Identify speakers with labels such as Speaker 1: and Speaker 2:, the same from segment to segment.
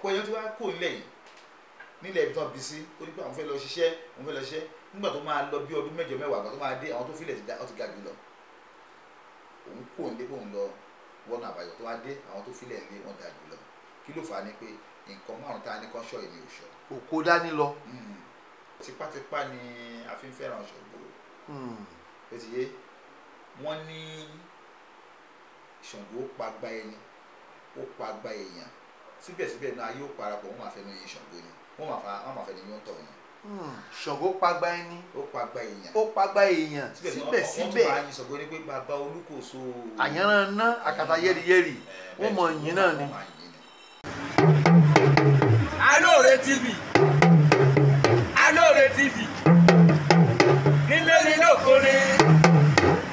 Speaker 1: Ọ̀pọ̀ èèyàn ti wá kó nílẹ̀ yìí, nílẹ̀ ibi tí wọ́n bí sí, ó ní pé àwọn fẹ́ lọ ṣiṣẹ́, àwọn fẹ́ lọ ṣiṣẹ́. Nígbà tó máa lọ bí ọdún mẹ́jọ mẹ́wàá, àgbà tó máa dé, àwọn tó filẹ̀ ti ga jù lọ. Òun kò ní pé òun lọ wọ́nà àbáyọ, tó máa dé, àwọn tó filẹ̀ lé wọ́n ga jù lọ. Kí ló fà á ni pé nǹkan márùn-ún tá a ní kán ṣọ́ èmi ò ṣọ́.
Speaker 2: Òkó dání lọ.
Speaker 1: Tipátipá ni a fi ń fẹ́ràn Ṣàngó. Ó ti yé, wọ́n ní Ṣàngó pagba ẹni, ó pagba èèyàn, síbẹ̀síbẹ̀ náà ayé ó parapọ̀, wọ́n máa fẹnu yin Ṣàngó ni, wọ́n máa fẹnu yín tọ̀ ni.
Speaker 2: Ṣàngó pagba ẹni,
Speaker 1: ó pagba èèyàn,
Speaker 2: ó pagba èèyàn, síbẹ̀síbẹ̀
Speaker 1: wọ́n tún máa yin Ṣàngó ní pé bàbá Olúkòso,
Speaker 2: àyànràn ná àkàtà yẹ́rìyẹ́rì, wọ́n mọ̀ yín náà ni.
Speaker 3: Alóore TV, Alóore TV, nílé ní lóko ni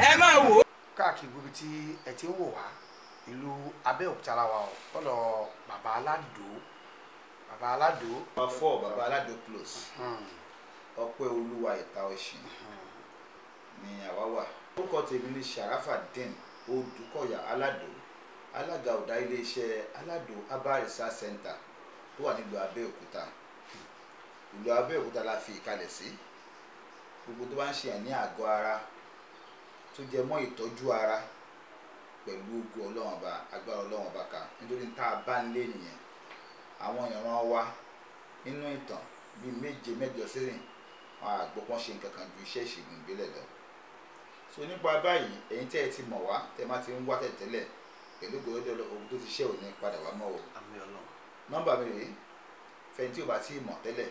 Speaker 3: ẹ máa wò.
Speaker 2: Káàkiri gbogbo tí ẹ ti ń wò wá, ìlú Abẹ́òkúta la wà o, lọ́dọ̀ bàbá Aládò, bàbá Aládò.
Speaker 1: Bàbá fọ́ bàbá Aládò close, Ọpẹ́ Olúwa ìta ọ̀sìn ni àwa wà. Orúkọ tèmi ni Sharafadeen Odùkọ̀yà Aládò, alága ọ̀dà iléeṣẹ́ Aládò Herbal Research Center tó wà nílùú Abẹ́òkúta. Ìlú Abẹ́òkúta la fi ìkalẹ̀ sí. Gbogbo tó bá ń ṣe ní àgọ́ ara tó jẹ mọ́ ìtọ́jú ara pẹ̀lú ogun Ọlọ́run Ọba, agbára Ọlọ́run Ọba ká, nítorí tá a bá ń lé nìyẹn. Àwọn ìran wa nínú ìtàn bíi méje mẹ́jọ sẹ́yìn, wọn àgbọ̀ kan ṣe nǹkan kan ju iṣẹ́ ìṣègùn ìbílẹ̀ lọ. So nípa báyìí, ẹ̀yin tẹ́ ẹ ti mọ̀ wá, tẹ́ ẹ má ti ń wá tẹ̀tẹ́lẹ̀, pẹ̀lú gbọ́dọ̀ ogun tó ti ṣẹ́ ò ní padà wá mọ́ o. Nọ́mbà mi rèé, fẹ́ni tí ò bá tí ì mọ̀ tẹ́lẹ̀,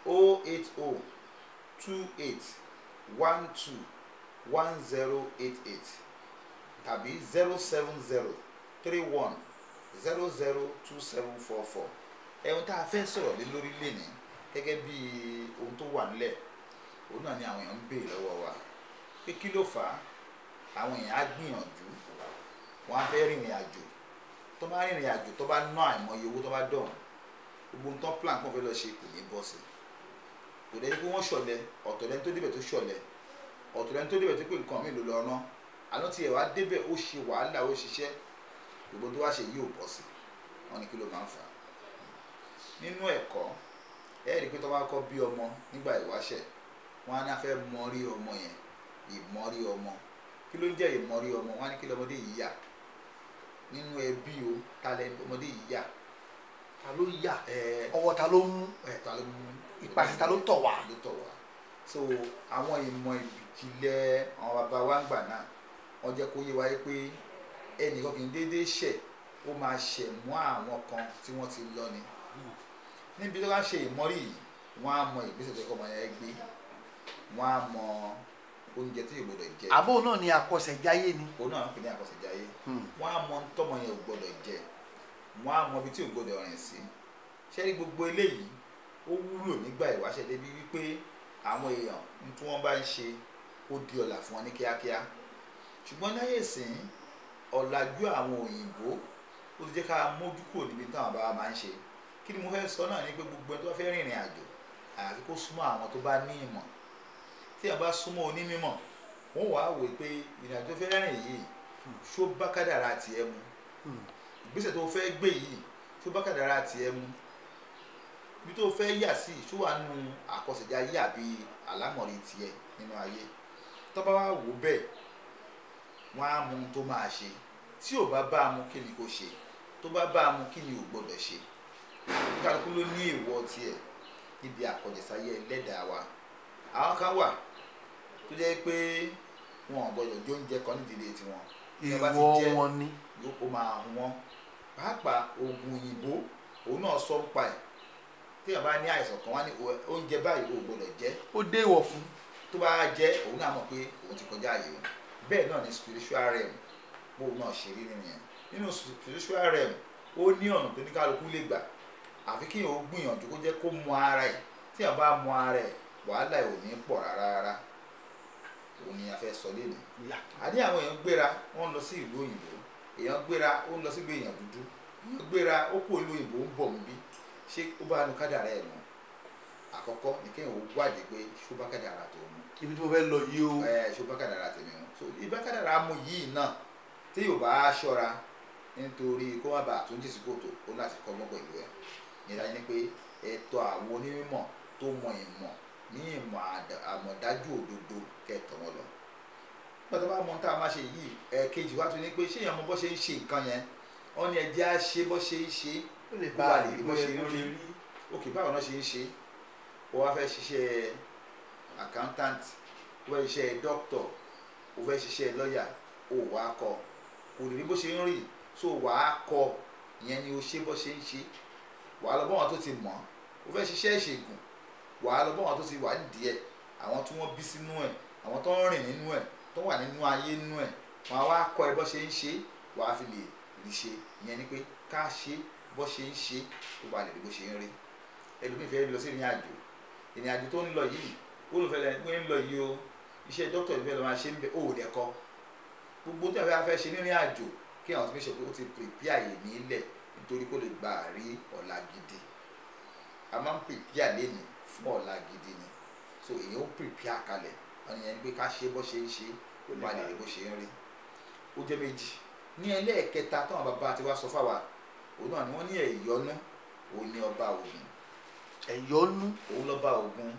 Speaker 1: 080 28 12 1088 tàbí 070 31 00 2744. Ẹ̀hún tá a fẹ́ sọ̀rọ̀ lé lórí lénìí gẹ́gẹ́ bí ohun tó wà nílẹ̀, òun náà ni àwọn èèyàn ń béèrè lọ́wọ́ wa pé kí ló fà á. Àwọn èèyàn á gbìyànjú, wọ́n á fẹ́ rìnrìn àjò, tó bá rìnrìn àjò, tó bá ná àìmọye owó, tó bá dọ̀hún, gbogbo ohun tó plan kó fẹ́ lọ ṣe kò ní bọ́ sí. Kò dẹ́ pé wọ́n ṣọ̀lẹ, ọ̀tọ̀ lẹ́ni tó débẹ̀ tó ṣọ̀lẹ, ọ̀tọ̀ lẹ́ni tó débẹ̀ tó pé nǹkan mi ló lọ rán, àná tí ẹ̀ wá débẹ̀ ó ṣe wàhálà, ó ṣiṣẹ́, gbogbo tó wá ṣe yìí ò bọ́ sí. Wọ́n ní kí ló máa ń fà á. Nínú ẹ̀kọ́, ẹ rí i pé tó bá kọ́ bí ọmọ nígbà ìwáṣẹ̀, wọ́n á ní fẹ́ mọrí ọmọ yẹn, ìmọ̀rí ọmọ. Kí ló ń jẹ́ ìmọ̀rí ọmọ? Wọ́n á ní kí lọmọdé yìí yà nínú ẹbí o, ta lẹ ọmọdé yìí yà,
Speaker 2: ta ló yà, ọwọ́ ta ló mú,
Speaker 1: ta ló mú,
Speaker 2: ìpàṣẹ ta ló tọ̀ wá,
Speaker 1: ló tọ̀ wá. So àwọn ìmọ̀ ìjìnlẹ̀ àwọn bàbá wa ń gbà náà, wọ́n jẹ́ kó yé wa pé ẹnìkan kì í déédéé ṣẹ̀, ó máa ṣẹ̀ mọ́ àwọn kan tí wọ́n ti lọ ni. Níbi tó bá ṣe ìmọ̀rí yìí, wọ́n á mọ ìgbésẹ̀ tó kọ́ ọmọ yẹn gbé, wọ́n á mọ oúnjẹ tí yóò gbọdọ̀ jẹ.
Speaker 2: Àbó náà ni àkọsẹ̀jáyé ni.
Speaker 1: Òun náà ń pè ní àkọsẹ̀jáyé. Wọ́n á mọ tọ́mọ yẹn ò gbọdọ̀ jẹ, wọ́n á mọ ibi tí ò gbọdọ̀ rìn sí. Ṣé rí gbogbo eléyìí ó wúlò nígbà ìwáṣẹ̀ débi wípé àwọn èèyàn tí wọ́n bá ń ṣe ó di ọ̀là fún wọn ní kíákíá. Ṣùgbọ́n láyé ìsìn, ọ̀làjú àwọn òyìnbó ó ti jẹ́ ká mójú kúrò níbi táwọn bàbá máa ń ṣe. Kí ni mo fẹ́ sọ náà ni pé gbogbo ẹni tó bá fẹ́ rìnrìn àjò, àyàfi kó súnmọ́ àwọn tó bá ní ìmọ̀. Tí a bá súnmọ́ onímọ̀, wọ́n wàá wò pé ìrìn àjò fẹ́ rìn yìí ṣó bá kádàrá tiẹ̀ mu, ìgbésẹ̀ tó fẹ́ gbé yìí ṣó bá kádàrá tiẹ̀ mu, ibi tó fẹ́ yà sí ṣó wà nù àkọsẹ̀jáyé àbí àlámọ̀rí tiẹ̀ nínú ayé. Tó bá wà wò bẹ́ẹ̀, wọ́n á mú ohun tó máa ṣe. Tí ò bá bá a mú, kí ni kó ṣe? Tó bá bá a mú, kí ni ò gbọdọ̀ ṣe? Kálukú ló ní èèwọ̀ tiẹ̀ níbi àkọsẹ̀sáyé ẹlẹ́dàá wa. Àwọn kan wà tó jẹ́ pé wọn ò gbọdọ̀ jẹ oúnjẹ kan nídìílé tiwọn.
Speaker 2: Èèwọ̀ wọn ni.
Speaker 1: Ó máa hun wọn. Pàápàá oògùn òyìnbó, òun náà sọ ń pa ẹ̀. Téèyàn bá ní àìsàn kan, wá ní oúnjẹ báyìí ò gbọdọ̀ jẹ.
Speaker 2: Ó dé ìwọ̀ fún.
Speaker 1: Tó bá jẹ, òun náà mọ̀ pé òun ti kọjá àyè òun. Bẹ́ẹ̀ náà ni spiritual realm, bóun náà ṣe rí nìyẹn. Nínú spiritual realm, ó ní ọ̀nà tó ní kálukú lè gbà. Àfi kí èèyàn ó gbìyànjú kó jẹ́ kó mọ ara ẹ̀. Téèyàn bá mọ ara ẹ̀, wàhálà ẹ̀ ò ní pọ̀ rárá rárá. Òun ni a fẹ́ sọ lénìí. Àní àwọn èèyàn gbéra, wọ́n lọ sí ìlú òyìnbó. Èèyàn gbéra, ó ń lọ síbi èèyàn dúdú. Èèyàn gbéra, ó kó ìlú òyìnbó ń bọ̀ níbí. Ṣé ó bá nu kádàrá ẹ̀ mọ́? Àkọ́kọ́ ni kéèyàn ó wádìí pé ṣó bá kádàrá tó mu.
Speaker 2: Ibi tí mo fẹ́ lọ yìí o.
Speaker 1: Ṣó bá kádàrá tèmi mu. So ibà kádàrá mu yìí náà, tí yóò bá ṣọ́ra, Nítorí kó má bàa tún jì sí kòtò, ó láti kọ́gbọ́n pẹ̀lú ẹ̀. Ìyẹn dájú ni pé ẹ̀tọ́ àwọn onímọ̀ tó mọ ìmọ̀ ní ìmọ̀ àmọ̀dájú òdodo kẹtọ̀ wọn lọ. Nígbà tó bá mọ tá a máa ṣe yìí, ẹ̀ẹ̀kejì wá tún ní pé ṣé èèyàn mọ bó ṣe ń ṣe nǹkan yẹn? Wọ́n ní ẹjẹ́ á ṣe bó ṣe ń ṣe,
Speaker 2: Ó lè
Speaker 1: kó
Speaker 2: bá
Speaker 1: ba lè rí bó ṣe
Speaker 2: bó
Speaker 1: ń
Speaker 2: ṣe
Speaker 1: rí.
Speaker 2: rí.
Speaker 1: Òkè, báwo náà ṣe ń ṣe? Ó wá fẹ́ ṣiṣẹ́ accountant, ó fẹ́ ṣiṣẹ́ doctor, ó fẹ́ ṣiṣẹ́ lọ́yà, ó wà á kọ, kò lè rí bó ṣe ń rí. So wà á kọ, ìyẹn ni o ṣe bó ṣe ń ṣe. Wà á lọ bọ́ wọn tó ti mọ̀. Ó fẹ́ ṣiṣẹ́ ìṣègùn, wà á lọ bọ́ wọn tó ti wà nídìí ẹ̀, àwọn tí wọ́n bí sínú ẹ̀, àwọn tó ń rìn nínú ẹ̀, tó wà nínú ayé nínú ẹ̀, wọ́n á wá kọ́ ẹ bó ṣe ń ṣe, wà á fi lè rí ṣe. Ìyẹn ni pé ká ṣe bó ṣe ń ṣe, kó ba lè rí bó ṣe ń rí. Ẹlòmíì fẹ́ lọ sí ìrìn àjò, ìrìn àjò tó ń lọ yìí, ó ló fẹ́ lọ ń lọ yìí o, iṣẹ́ dókítà ìfẹ́ lọ máa ṣe ń bẹ, ó ò dẹ̀ kọ́. Gbogbo tí a fẹ́ ṣe nírìn àjò, kí àwọn tó fi ṣe pé ó ti prepare yìí nílẹ̀, nítorí kó lè gbà rí ọ̀la gidi. A máa ń prepare lénìí fún ọ̀la gidi ni. So èyàn ó prepare kalẹ̀. Wọ́n ní ẹni pé ká ṣe bó ṣe ń ṣe, kó ba lè rí bó ṣe ń rí. Ó jẹ́ méjì. Ní ẹlẹ́ẹ̀kẹta táwọn bàbá ti wá sọ fáwa, òun náà ni wọ́n ní ẹ̀yọ́nú, òun ní ọba Ògún.
Speaker 2: Ẹ̀yọ́nú.
Speaker 1: Òun lọ́ba Ògún.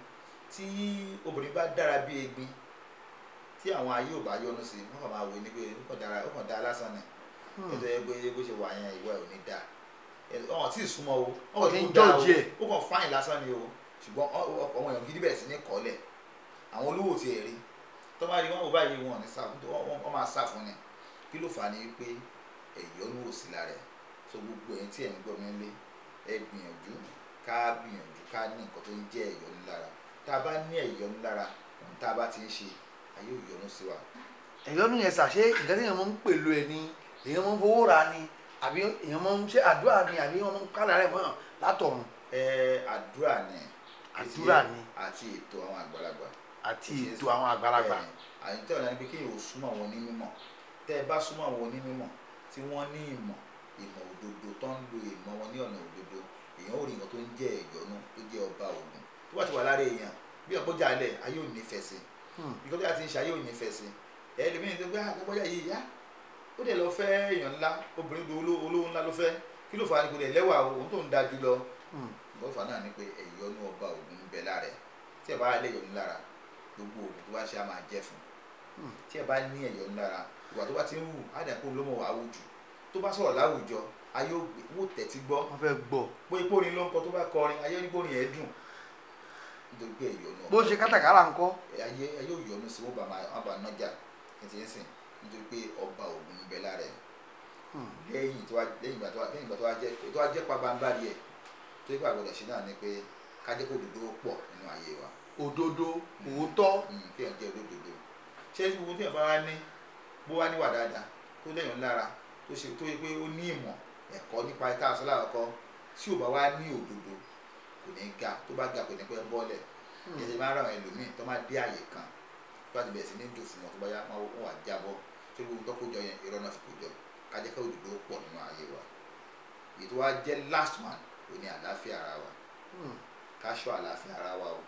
Speaker 1: Tí obìnrin bá dára bí egbin, tí àwọn ayé ò bá yọ́nú sí, wọ́n kàn máa wò ní pé ó kàn dára, ó kàn dára lásán ni. Nítorí pé bó ṣe wà yẹn, ìwọ ẹ̀ ò ní dáa. Ọ̀hún tí ì súnmọ́ o, ó kàn
Speaker 2: Kí n
Speaker 1: tó dáa o,
Speaker 2: judge ẹ̀.
Speaker 1: ó kàn fáìn lásán ni o. Ṣùgbọ́n ọkọ̀ àwọn èèyàn gidi bẹ̀rẹ̀ sí ní kọ́lẹ̀. Àwọn olówó ti ẹ̀ rí. Tó bá rí wọn wò báyìí, wọn ò ní sá fún, wọ́n máa sá fún ni. Kí ló fà á ni wípé ẹ̀yọ́nú ò sí lára ẹ̀. So gbogbo ẹ̀yin tí ẹ̀ ń gbọ́ mi nílé, ẹ gbìyànjú, ká gbìyànjú ká ní nǹkan tó ń jẹ́ ẹ̀yọ́nú lára. Tá a bá ní ẹ̀yọ́nú lára, ohun tá a bá ti ń ṣe, ayé ò yọ́nú sí wa.
Speaker 2: Ẹ̀yọ́nú yẹn sà, ṣé nǹkan tí èèyàn máa ń pèlò ẹ̀ ni, èèyàn máa ń fowó ra ni, àbí èèyàn máa ń ṣe àdúrà ni, àbí wọ́n máa ń kálá rẹ̀ mọ́yàn látọ̀run?
Speaker 1: Ẹ àdúrà ni.
Speaker 2: Àdúrà ni.
Speaker 1: Àti ètò àwọn àgbàlagbà.
Speaker 2: Àti ètò àwọn àgbàlagbà.
Speaker 1: Àyìn tẹ́ ọ̀la ni pé kéèyàn ò súnmọ́ àwọn onímọ̀. Tẹ́ ẹ bá súnmọ́ àwọn onímọ̀ tí wọ́n ní ìmọ̀, ìmọ̀ òdodo, tó ń lo ìmọ̀ wọn ní ọ̀nà òdodo, èèyàn ò rí nǹkan tó ń jẹ́ ẹ̀yọ́nú tó jẹ́ ọba Ògún. Tó bá ti wà lára èèyàn, bí ọ̀pọ̀ jalè, ayé ò nífẹ̀ẹ́ sí. Bí kò tó yà ti ń ṣe, ayé ò nífẹ̀ẹ́ sí. Ẹlòmíì tó gbé àgbọ̀jà yìí yá, ó dẹ̀ lọ fẹ́ èèyàn ńlá, obìnrin olówó ńlá ló fẹ́. Kí ló fà á ni kò dẹ̀ lẹ́wà o, òun tó ń da jù lọ. Nǹkan tó fà á náà ni pé ẹ̀yọ́nú ọba Ògún ń bẹ lára ẹ̀. Tí ẹ bá lè yọ̀nú lára, gbogbo ògùn tó bá ṣe á máa jẹ́ fún un. Tí ẹ bá ní ẹ̀yọ́nú lára, ìwà tó bá ti ń wù, á dẹ̀ kó ló mọ̀ wá wù jù. Tó bá sọ̀rọ̀ láwùjọ, ayé ò gbé, wò tẹ́tí gbọ́.
Speaker 2: Wọ́n fẹ́ gbọ́.
Speaker 1: Pé ipò orin ló ń kọ, tó bá kọrin, ayé onígbórin ẹ̀ dùn. Nítorí pé ẹ̀yọ́nú ọba.
Speaker 2: Bó ṣe kátàkárà ńkọ́?
Speaker 1: Ayé ò yọ́nú sí, wọ́n bá máa, wọ́n bá nájà. Ní ti ń sìn, nítorí pé ọba Ògún ń bẹ lára ẹ̀. Lẹ́yìn tó wá, lẹ́yìn ìgbà tó wá, lẹ́yìn ìgbà tó wá jẹ́, tó wá jẹ́ pabambarì ẹ̀, tó yẹ kó àgbọ̀dọ̀ ṣe náà ni pé ká jẹ́ kó òdodo pọ̀ nínú ayé wa.
Speaker 2: Òdodo, òótọ́.
Speaker 1: Kí èèyàn jẹ́ olódodo. Ṣé gbogbo tí èèyàn bá wá ní, bó wá níwà dáadáa, tó lẹ́yìn lára, tó ṣe, tó yẹ pé ó ní ìmọ̀ ẹ̀kọ́ nípa ìta àṣọ láàkọ́, tí ò bá wá ní òdodo, kò ní ga, tó bá ga kò ní pẹ́ bọ́lẹ̀. Ẹ̀ṣẹ̀ máa ń ràn ẹlòmíì tó máa dé àyè kan, tó bá ti bẹ̀rẹ̀ sí ní dùn fún wọn, tó bá yá, wọ́n wà jábọ́. Tó gbogbo tó kó jọ yẹn, irọ́ náà fi kó jọ. Ká jẹ́ kí òdodo pọ̀ nínú ayé wa. Èyí tó wá jẹ́ last one, ò ní àlàáfíà ara wa. Ká ṣọ́ àlàáfíà ara wa o.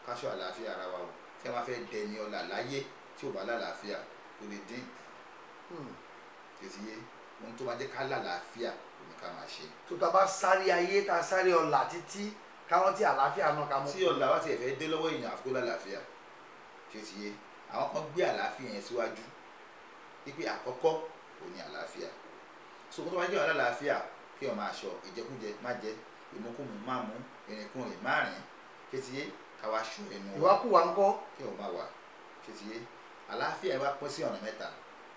Speaker 1: Ká ṣọ́ àlàáfíà ara wa o. Tí a bá fẹ́ dẹni ọlá láyé, tí ò bá lálàáfíà, kò lè dín. Tètè yé, ohun tó máa jẹ́ ká lálàáfíà, ò ní ká máa ṣe.
Speaker 2: Tó ta bá sáré ayé, ta sáré ọlà títí, ká rántí àlàáfíà náà ká mú.
Speaker 1: Tí ọlà bá ti fẹ́ dé lọ́wọ́ èèyàn, àfi kó lálàáfíà. Tètè yé, àwọn kan gbé àlàáfíà yẹn síwájú. Wípé àkọ́kọ́ ò ní àlàáfíà. So kó tó bá jẹ́ ọ̀la àlàáfíà, kí ó máa ṣọ ìjẹkújẹ má jẹ, ìmukúmu má mú, ìrìnkúrìn má rìn. Tètè yé, ká wá ṣọ ẹnu wa.
Speaker 2: Ìwákùwà ńkọ́?
Speaker 1: Kí ó máa wà. Tètè yé, àlàáfíà yẹn wá pín sí ọ̀nà mẹ́ta.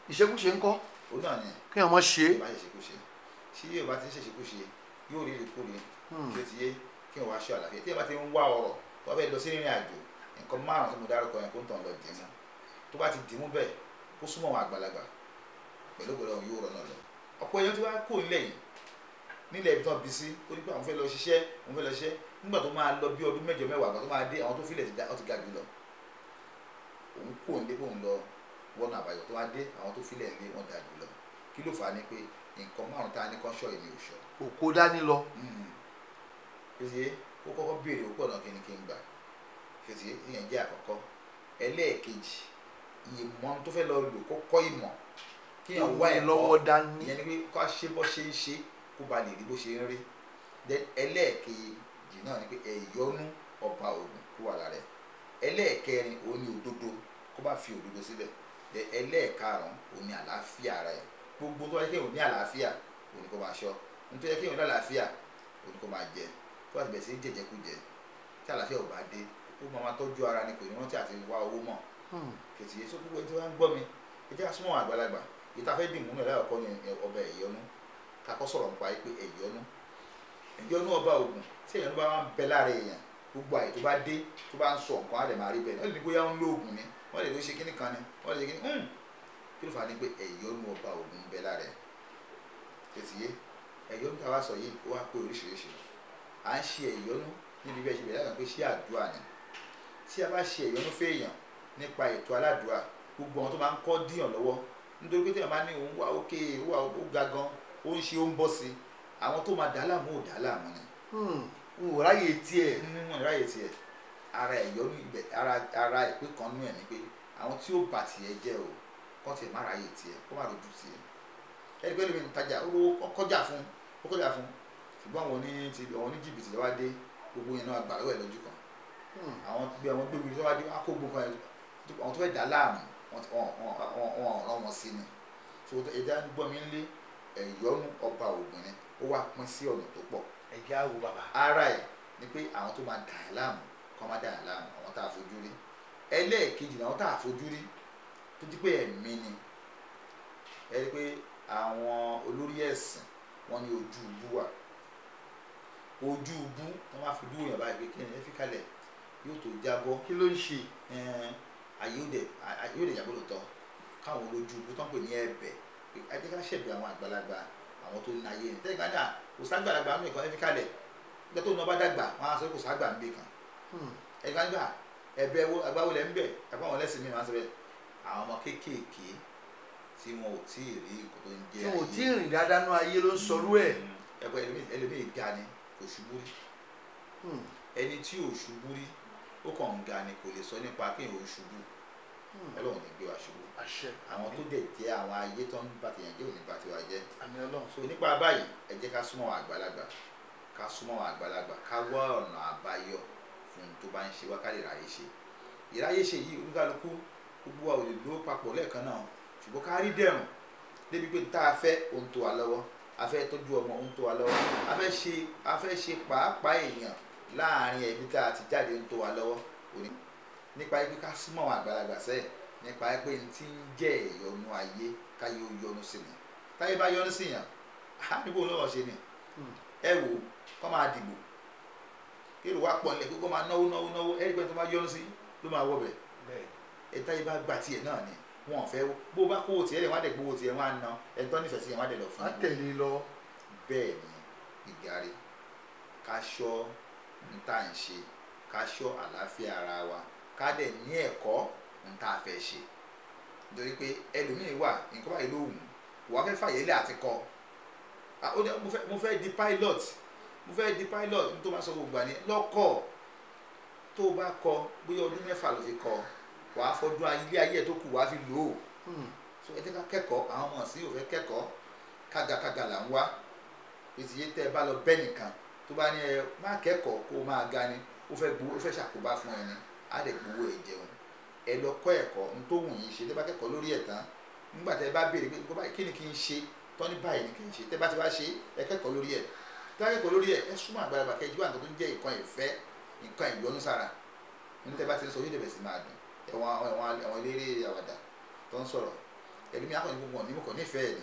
Speaker 2: Ìṣekúṣe ńkọ́?
Speaker 1: Òun náà ni.
Speaker 2: Kí ọmọ ṣe.
Speaker 1: Tí ó bá ṣe ìṣekúṣe, tí yóò bá ti ń ṣe ìṣekúṣe, yóò rí ìrìkúri. Tètè yé, kí ó wá ṣọ àlàáfíà. Tí ẹ bá ti ń wá ọrọ̀, tó bá fẹ́ lọ sí ìrìn àjò, nǹkan márùn-ún tí mo dárúkọ yẹn kó ń tàn lọ dìímú. Tó bá ti dìímú bẹ́ẹ̀, kó súnmọ́ àwọn àgbàlagbà. Pẹ̀lú ògo Ọlọ́run yóò rọ́nà lọ. Ọ̀pọ̀ èèyàn tí wá kó nílẹ̀ yìí, nílẹ̀ ibi tí wọ́n bí sí, ó ní pé àwọn fẹ́ lọ ṣiṣẹ́, àwọn fẹ́ lọ ṣiṣẹ́. Nígbà tó máa lọ bí ọdún mẹ́jọ mẹ́wàá, ìgbà tó máa dé, àwọn tó filẹ̀ ti ga jù lọ. Òun kò ní pé òun lọ wọ́nà àbáyọ, tó máa dé, àwọn tó filẹ̀ lé wọ́n ga jù lọ. Kí ló fà á ni pé nǹkan márùn-ún tá a ní kán ṣọ́ èmi ò ṣọ́.
Speaker 2: Òkó dání lọ.
Speaker 1: Ṣé kó kọ́kọ́ béèrè òkú ọ̀nà kíni kí n gbà? Ṣé ti ìyẹn jẹ́ àkọ́kọ́? Ẹlẹ́ẹ̀kejì, ìmọ̀ tó fẹ́ lọ lò kó kọ́ ìmọ̀. Kí Kéèyàn wá ẹ̀kọ́
Speaker 2: lọ́wọ́ dání.
Speaker 1: Ìyẹn ni pé ká ṣe bó ṣe ń ṣe kó ba lè rí bó ṣe ń rí. Then ẹlẹ́ẹ̀kejì náà ni pé ẹ̀yọ́nú ọba Ògún kó wà lára ẹ̀. Ẹlẹ́ẹ̀kẹrin òun ni òdodo, kó bá fi òdodo sílẹ̀. Then ẹlẹ́ẹ̀karùn-ún òun ni àlàáfíà ara ẹ̀. Gbogbo tó bá yẹ kéèyàn ní àlàáfíà òun ni kó máa ṣọ́, nítorí yẹ kéèyàn ní àlàáfíà òun ni kó máa jẹ. Tó bá ti bẹ̀rẹ̀ sí jẹjẹkújẹ tí àlàáfíà ò bá dé, ó máa tọ́jú ara ni, kò ní rántí àti wá owó mọ́. Kìtì yìí sókú ẹni tí wọ́n ń gbọ́ mi, ẹ jẹ́ ká súnmọ́ àgbàlagbà. Èyí tá a fẹ́ dì mú náà láyọ̀kọ́ ni ọbẹ̀ ẹ̀yọ́nú. Kakọ́ sọ̀rọ̀ nípa pé ẹ̀yọ́nú, ẹ̀yọ́nú ọba Ògún, tí ẹ̀yọ́nú bá ń bẹ lára èèyàn, gbogbo àyè tó bá dé tó bá ń sọ nǹkan á lè máa rí bẹ́ẹ̀ ni. Wọ́n lè ní bóyá ń lo oògùn ni, wọ́n lè ló ṣe kíní kan ni, wọ́n lè ṣe kíní kí ló fà á ní pé ẹ̀yọ́nú ọba Ògún ń bẹ lára ẹ̀. Kìtì yé ẹ̀yọ́nú tá a wá sọ yìí ó wá pé oríṣiríṣi. À ń ṣe ẹ̀yọ́nú níbi bí ẹ ṣe bẹ̀rẹ̀ láti pé ṣé àdúrà ni. Tí a bá ṣe ẹ̀yọ́nú fẹ́ẹ̀yàn nípa ètò aládùúrà, gbogbo àwọn tó máa ń kọ́ díyàn lọ́wọ́, nítorí pé téèyàn bá ní òun wà ókè, ó wà ó ga gan, ó ń ṣe ó ń bọ́ sí i, àwọn tó máa dà á láàmú ò dà á láàmú ni.
Speaker 2: N ò ráyè tiẹ̀.
Speaker 1: N ò ráyè tiẹ̀. Ara ẹ̀yọ́nú ibẹ̀, ara ìpín kan nú ẹ̀ ni pé àwọn tí ó bà tiẹ̀ jẹ́ o, kọ́ tiẹ̀ má ráyè tiẹ̀, kó má rojú tiẹ̀. Ẹni pé lómi ń tajà, ó lówó kọjá fún, ó kọjá fún, ṣùgbọ́n àwọn oníjìbìtì ló wá dé, gbogbo yẹn náà gbà lọ́wọ́ ẹ̀ lójú kan. Àwọn gbégbé tó wá dé, wọ́n á kó gbogbo kan, àwọn tó fẹ́ dà láàmú wọ́n rán wọn sí ni. So ẹja ń gbọ́ mi ń lé ẹ̀yọ́nú ọba Ògún ni ó wá pín sí ọ̀nà tó pọ̀.
Speaker 2: Ẹ̀jẹ̀ á wo bàbá.
Speaker 1: Ara ẹ̀ ni pé àwọn tó máa dà á láàmú kọ́ máa dà á láàmú, àwọn tá a fojú rí. Ẹlẹ́ẹ̀kejì làwọn tá a fojú rí tó ti pé ẹ̀mí ni. Ẹ rí pé àwọn olórí ẹ̀sìn wọ́n ní ojú ubú wà. Ojú ubú tó máa fojú yàn báyìí pé kí ni ẹ fi kalẹ̀ yóò tó jábọ́.
Speaker 2: Kí ló ń ṣe?
Speaker 1: Ayé yóò dẹ̀ jábọ́ lóòótọ́. Káwọn olójú ubú tó ń pè ní ẹ̀bẹ̀, ẹ jẹ́ ká ṣẹ̀bi àwọn àgbàlagbà, àwọn tó ní ayé ni. Tẹ́lẹ̀ kan náà kò ságbàlagbà nínú ìkan ẹ fi kalẹ̀. Nígbà tó ń bá dàgbà wọ́n á sọ pé kò ságbà ń bì kan. Ẹ ká nígbà ẹ̀bẹ̀ wo àgbáwo lẹ̀ ń bẹ̀, àgbà wọn lẹ́sìn mi máa ń sọ bẹ́ẹ̀. Àwọn ọmọ kéékèèké tí wọn ò tí ì rí nǹkan tó ń jẹ́ ayé,
Speaker 2: tí wọn ò tí ì rìn dáadáa nú ayé ló ń sọrú ẹ̀.
Speaker 1: Ẹ̀pọ̀ ẹlòmíì ga ni kò ṣubú rí. Ẹni tí ò ṣubú rí ó kàn ń ga ni, kò lè sọ nípa pé òun ṣubú. Ọlọ́run ní gbé wa ṣubú. Àwọn tó dẹ̀ jẹ́ àwọn ayé tó ń bá tèèyàn jẹ́ ò ní bá tiwa jẹ́. So nípa báyìí ẹ jẹ́ ká súnmọ́ àgbàlagbà, ká súnmọ́ àgbàlagbà, ká wá ọ̀nà àbáyọ fún tó bá ń ṣe wá, ká lè ráyè ṣe. Ìráyè ṣe yìí oníkálukú gbogbo wa ò lè lówó papọ̀ lẹ́ẹ̀kan náà, ṣùgbọ́n ká rí dẹ̀rùn débi pé tá a fẹ́ ohun tó wa lọ́wọ́, a fẹ́ tọ́jú ọmọ ohun tó wa lọ́wọ́, a fẹ́ ṣe pàápàá èèyàn láàrin ẹbí tá a ti jáde ohun tó wa lọ́wọ́. Nípa pé ká súnmọ́ àwọn àgbàlagbà sẹ́yìn, nípa pé n ti ń jẹ́ ìyọnu ayé káyé ó yọnu sí ni. Táyé bá yọnu sí yàn, á níbo lọ́wọ́ ṣe ni. Ẹ wò kọ́ máa dìbò, kí èrò wa pọ̀ nílẹ̀ kó máa náwó náwó náwó, ẹ̀rí pé tó máa yọnu sí ló máa wọ̀ bẹ̀. Ẹ táyé bá gba tiẹ̀ náà ni wọn ò fẹ́ bó bá kówó tiẹ̀ lẹ̀ wọ́n á dẹ̀ gbowó tiẹ̀ wọ́n á ná ẹ̀ tó nífẹ̀ẹ́ sí yẹn wọ́n á dẹ̀ lọ fún
Speaker 2: un. Tẹ̀lé lọ.
Speaker 1: Bẹ́ẹ̀ ni ìgàrí, ká ṣọ́ n tá à ń ṣe, ká ṣọ́ àlàáfíà ara wa, ká dẹ̀ ní ẹ̀kọ́ n tá a fẹ́ ṣe. Nítorí pé ẹlòmíì wà nǹkan báyìí ló wù ú, wàá fẹ́ fàyè lẹ̀ àti kọ́. Mo fẹ́ di pilot, mo fẹ́ di pilot, n tó máa sọ gbogbo àní lọ́kọ̀ tó bá kọ bóyá ọdún mẹ́fà ló fi kọ, wàá fọdún ilé ayé ẹ̀ tó kù wàá fi lò ó. So ẹ jẹ́ ká kẹ́kọ̀ọ́, àwọn ọmọ sí ò fẹ́ kẹ́kọ̀ọ́, kágakaga là ń wá. Ètò yìí tẹ́ ẹ bá lọ bẹ́ẹ̀ nìkan tó bá ní ẹ má kẹ́kọ̀ọ́ kó o máa ga ni, ó fẹ́ gbowó, ó fẹ́ ṣàkóbá fún ẹni, á dẹ̀ gbowó ẹ̀ jẹun. Ẹ lọ kọ́ ẹ̀kọ́ n tó wù yín ṣe, tẹ́ bá kẹ́kọ̀ọ́ lórí ẹ̀ tán, nígbà tẹ́ bá béèrè pé kí ni kí n ṣe, tọ́ ní báyìí ni kí n ṣe, tẹ́ bá ti wá ṣe ẹ kẹ́kọ̀ọ́ lórí ẹ̀. Tẹ́ bá kẹ́kọ̀ọ́ lórí ẹ̀, ẹ súnmọ́ àgbàlagbà kẹ́ ẹ jí wà nǹkan tó ń jẹ́ nǹkan ìfẹ́, nǹkan ìyọnu sára. Ní tẹ́ bá ti ń sọ yóò dẹ̀ bẹ̀ sí máa dùn. Ẹ̀wọ̀n eléré àwàdà tó ń sọ̀rọ̀, ẹlòmíì akọni gbogbo ọ̀ní mo kàn nífẹ̀ẹ́ ni.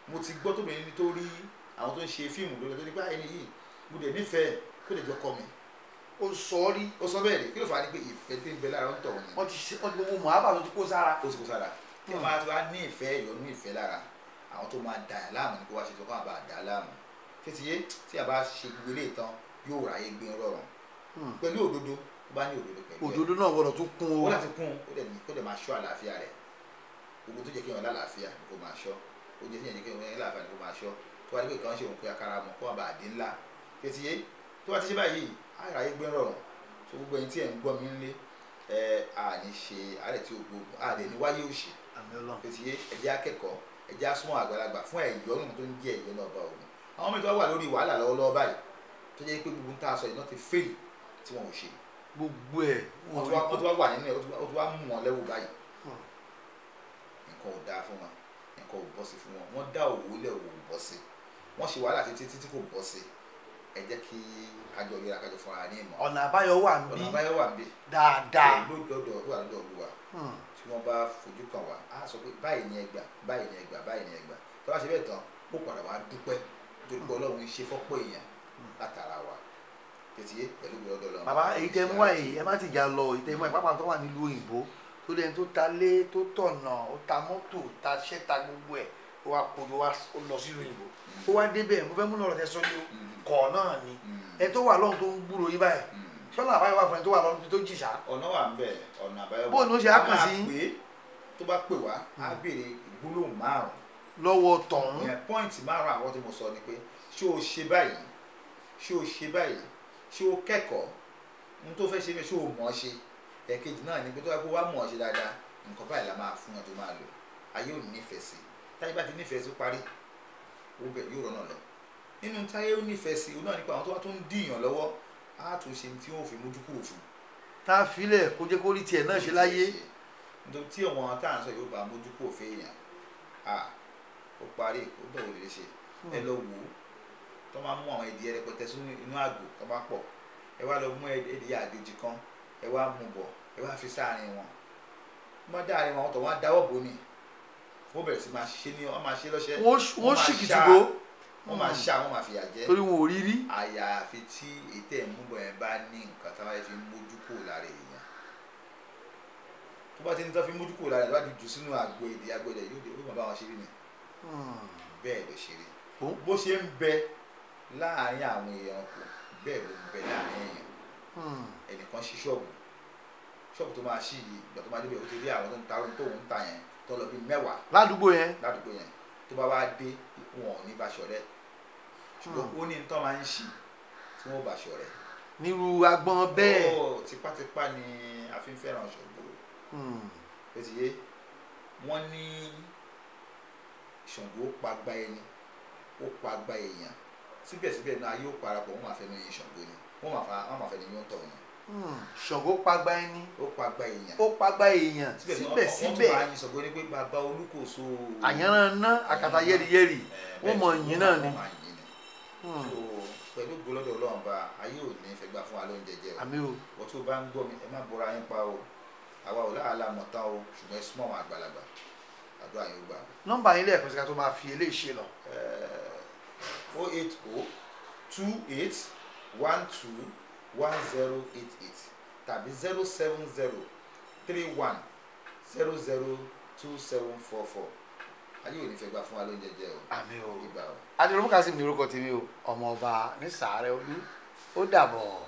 Speaker 1: Mo ti gbọ́ tóbi ní tó rí àwọn tó ń ṣe fíìmù lórí tó ní pé ẹni yìí mo dẹ̀ nífẹ̀ẹ́ kó lè jọ kọ́ mi.
Speaker 2: Ó sọ rí.
Speaker 1: Ó sọ bẹ́ẹ̀ rí. Kí ló fà á ní pé ìfẹ́ tí ń bẹ lára ń tọ̀ ni.
Speaker 2: Wọ́n ti ṣe wọ́n ti gbogbo mọ̀hábà tó ti kó sára.
Speaker 1: Ó ti kó sára. Kí wọ́n máa ti wá ní ìfẹ́ ìyọnú ìfẹ́ lára àwọn tó máa dà láàmú ni kó wá ṣe tó kọ́ àbá dà láàmú. Títí yé tí a bá ṣe gbogbo ilé ìtàn yóò ráyè gbé rọrùn. Pẹ̀lú òdodo, tó bá ní òdodo pẹ̀lú ẹ̀.
Speaker 2: Òdodo náà gbọ́dọ̀ tún kún o.
Speaker 1: Ó láti kún ó dẹ̀ ní kó dẹ̀ máa ṣọ́ àlàáfíà rẹ̀. Gbogbo tó jẹ́ kí wọ́n lálàáfíà kó máa ṣọ́. Ó jẹ́ kí wọ́n lálàáfíà kó máa ṣọ́. Tó wá ní pé kàn ṣe òun pé akara mọ̀ kó má bàa dín ńlá. Títí yé tó bá ti ṣe báyìí àráyé gbé rọrùn. Tó gbogbo ẹni tí ẹ̀ ń gbọ́ mi ńlé ẹ àní ṣe àárẹ̀ tí ó gbógun àárẹ̀ ní wáyé òṣì. Títí yé ẹ jẹ́ akẹ́kọ̀ọ́, Ẹ jẹ́ á súnmọ́ àgbàlagbà fún ẹ̀yọ́nù tó ń jẹ́ ẹ̀yọ́nù ọba Ògún. Àwọn mìíràn tó wà lórí wàhálà lọ́wọ́lọ́wọ́ báyìí tó jẹ́ pé gbogbo ń tá a sọ yìí náà ti fail tí wọn ò ṣe.
Speaker 2: Gbogbo ẹ̀
Speaker 1: wọ́n ti wá wà nínú ẹ̀, ó ti wá mú wọn lẹ́wù báyìí. Nǹkan ò dáa fún wọn, nǹkan ò bọ́ sí fún wọn, wọ́n dá òwò lẹ̀, òwò ò bọ́ sí, wọ́n ṣe wàhálà títí títí kò bọ́ sí. Ẹ jẹ́ kí kájọ ríra, kájọ fúnra ní ìmọ̀.
Speaker 2: Ọ̀nà àbáyọ wà ń bí.
Speaker 1: Ọ̀nà àbáyọ wà ń bí
Speaker 2: dáadáa.
Speaker 1: Lọ́dọ̀ wà lọ́dọ̀ Olúwa. Tí wọ́n bá fojú kàn wá, á sọ pé báyìí ni ẹ gbà, báyìí ni ẹ gbà, báyìí ni ẹ gbà. Tó bá ṣe bẹ́ẹ̀ tán, ó padà wá dúpẹ́ nítorí pé Ọlọ́run ń ṣe fọ́pọ̀ èèyàn látara wa tètè pẹ̀lú gbọ́dọ̀ lọ́wọ́.
Speaker 2: Bàbá, èyí tẹ́ mú wáyé, ẹ má ti jà lọ. Èyí tẹ́ mú wáyé pápá tó wà nílùú òyìnbó tó lẹ́ni tó ta lé, tó tọ̀nà, ó ta mọ́tò, ta ṣẹ́, ta gbogbo ẹ̀, ó wá kojú wá lọ sílùú òyìnbó, ó wá débẹ̀. Mo fẹ́ múnà ọ̀rọ̀ tẹ sọ ní kọ̀ náà ni ẹni tó wà lọ́hùn tó ń gbúrò yín báyìí, ṣọ́nà àbáyọ wà fún ẹni tó wà lọ́hùn tó jìṣà?
Speaker 1: Ọ̀nà wà ń bẹ̀, ọ̀nà àbáyọ.
Speaker 2: Bó ni ó ṣe á kàn sí?
Speaker 1: Tó bá pè wá, á béèrè gbólóhùn márùn-ún
Speaker 2: lọ́wọ́ tọ̀hún.
Speaker 1: Pọ́ìntì márùn-ún àwọn tí mo sọ ni pé ṣé o ṣe báyìí, ṣé o ṣe báyìí, ṣé o kẹ́kọ̀ọ́ n tó fẹ́ ṣe mí, ṣé o mọ̀ ọ́ ṣe. Ẹ̀kejì náà ni pé tó bá kó wá mọ̀ ọ́ ṣe dáadáa, nǹkan báyìí la máa fún ẹ tó máa lò, ayé ò nífẹ̀ẹ́ sí. Táyé bá ti nífẹ̀ẹ́ sí, parí, ó bẹ̀ yóò rọ́nà lọ. Nínú táyé ó nífẹ̀ẹ́ sí, òun náà nípa àwọn tó wá tó ń dìyàn lọ́wọ́, á tún ṣe tí wọ́n fi mójú kúrò fún.
Speaker 2: Tá a filẹ̀ kó jẹ́ kó rí tiẹ̀ náà ṣe láyé.
Speaker 1: Nítorí tí àwọn tá à ń sọ yóò bá mójú kúrò fẹ́yàn, ó parí, ó bẹ̀ wò lè ṣe. Ẹ lọ wò ó, tó máa mú àwọn ẹdìyẹ rẹpẹtẹ sínú inú àgbò tó máa pọ̀, ẹ wá lọ mú ẹdìyẹ àjòjì kan, ẹ wá mú bọ̀, ẹ wá fi sáàrin wọn. Wọ́n dá àárín wọn tó wọ́n á dáwọ́ bò ní, wọ́n bẹ̀rẹ̀ sí máa ṣe ní, wọ́n máa ṣe lọ́ṣẹ́,
Speaker 2: wọ́n ṣìkìtìgbó,
Speaker 1: wọ́n máa ṣá, wọ́n máa fìyà jẹ
Speaker 2: torí wọn ò rí rí.
Speaker 1: Àyàfi tí ètò ìmúbọ̀ yẹn bá ní nǹkan táwọn fi mójú kúrò lára èèyàn, tó bá ti ní tó fi mójú kúrò lára èèyàn, tó bá ti jù sínú àgbo èdè, àgbo èdè yóò máa bá wọn ṣe rí ni. Bẹ́ẹ̀ ló ṣe rí. Bó ṣe ń bẹ láàárín àwọn èèyàn kù, bẹ́ẹ̀ ló ń bẹ láàárín èèyàn. Ẹnìkan ṣí ṣọ́ọ̀bù, ṣọ́ọ̀bù tó máa ṣí yìí, ìgbà tó máa débẹ̀, ó ti rí àwọn tó ń ta ohun tó ń ta yẹn tó lọ bí 10
Speaker 2: ládùúgbò yẹn.
Speaker 1: Ládùúgbò yẹn. Tó bá wá dé, wọn ò ní bá ṣọ̀rẹ́, ṣùgbọ́n ó ní tó máa ń ṣí tí wọ́n bá ṣọ̀rẹ́.
Speaker 2: Nírú agbọ́n bẹ́ẹ̀.
Speaker 1: Ó tipátipá ni a fi ń fẹ́ràn Ṣàngó. Ó ti yé wọ́n ní Ṣàngó pagba ẹni, ó pagba èèyàn, síbẹ̀síbẹ̀ náà yóò parapọ̀, wọ́n máa fẹ́ nu Ṣàngó ni, wọ́n máa fẹ́ nu yóò tọ̀ ni.
Speaker 2: Ṣàngó pagba ẹni,
Speaker 1: ó pagba èèyàn,
Speaker 2: ó pagba èèyàn, síbẹ̀síbẹ̀
Speaker 1: wọ́n tún máa yin Ṣàngó ní pé bàbá Olúkòso,
Speaker 2: àyànràn ná àkàtà yẹ́rìyẹ́rì, wọ́n mọ̀ yín náà ni.
Speaker 1: So pẹ̀lú gbólọ́dọ̀ Ọlọ́run bá ayé ò ní fẹ́ gbà fún wa lóúnjẹ jẹ o.
Speaker 2: Àmín o.
Speaker 1: Wọ́n tó bá ń gbọ́ mi, ẹ má bọ́ra yín pa o, àwa ò láàlá mọ̀ tán o, ṣùgbọ́n ẹ súnmọ́ àwọn àgbàlagbà, àdúrà yóò gbà.
Speaker 2: Nọ́mbà yín lẹ́ẹ̀kan sí ká tó máa fi eléyìí ṣe lọ.
Speaker 1: 080 28 12 1088 tàbí 070 31 00 2744. Ayé ò ní fẹ́ gbà fún wa lóúnjẹ jẹ o.
Speaker 2: Àmín o.
Speaker 1: Ìgbà o.
Speaker 2: Adéròmú Kazeem ní orúkọ tèmi o, ọmọ ọba ní Sàárẹ̀ Olú, ó dàbọ̀.